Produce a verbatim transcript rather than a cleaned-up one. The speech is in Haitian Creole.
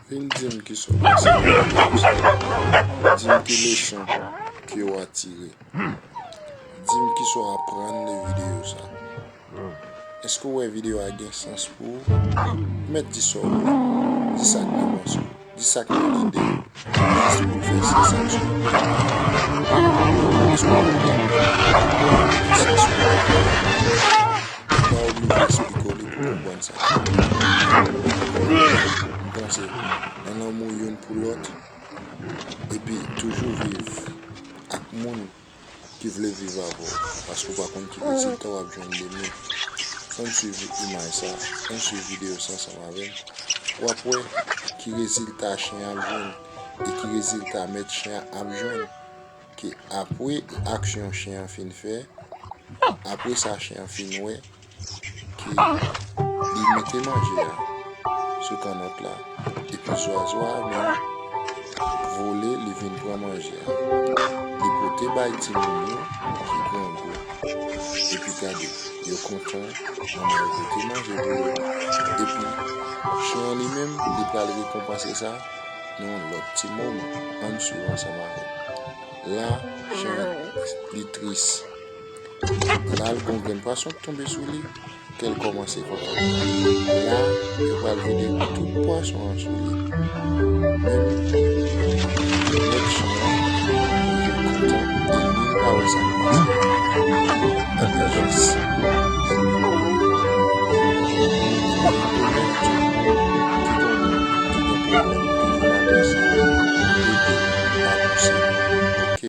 Vin di m kisa w panse de videyo sa. Di m ki leson ke w atire. Di m kisa w aprann de videyo sa. Èske w wè videyo a gen sans pou ou? Ou mèt di sa w vle. Di sa k nan panse w. Di sa k nan lide w. Jis pou w fè sans ak sa w ap tande. Èske w konprann? Gen sans ou pa konprann. M pa oblije eksplike w li pou w konprann sa. M panse nan lanmou youn pou lòt, epi toujou viv ak moun ki vle viv avè w, paske w pa konn ki rezilta w ap jwenn demen. Ann swiv imaj sa, ann swiv videyo sa ansanm avè m. W ap wè ki rezilta chen an ap jwenn e ki rezilta mèt chen an ap jwenn. Ke apre aksyon chen an fin fè, apre sa chen an fin wè, ke li mete manje a sou kannòt la, epi zwazo a menm vole, li vin pran manje a. Li pote bay timoun yo ki grangou. Epi gade, yo kontan, manman yo pote manje pou yo. Epi, chen an li menm, li pral rekonpanse sa nan yon lòt ti moman. Ann swiv ansanm avè m. La, chen an, li tris. La, l gon grenn pwason k tonbe sou li, kè l kòmanse kontan. La, yo pral vide tout pwason an sou li. Men, nèg chen an, li vin kontan, e li menm pa wè sa k pase. Epi jis,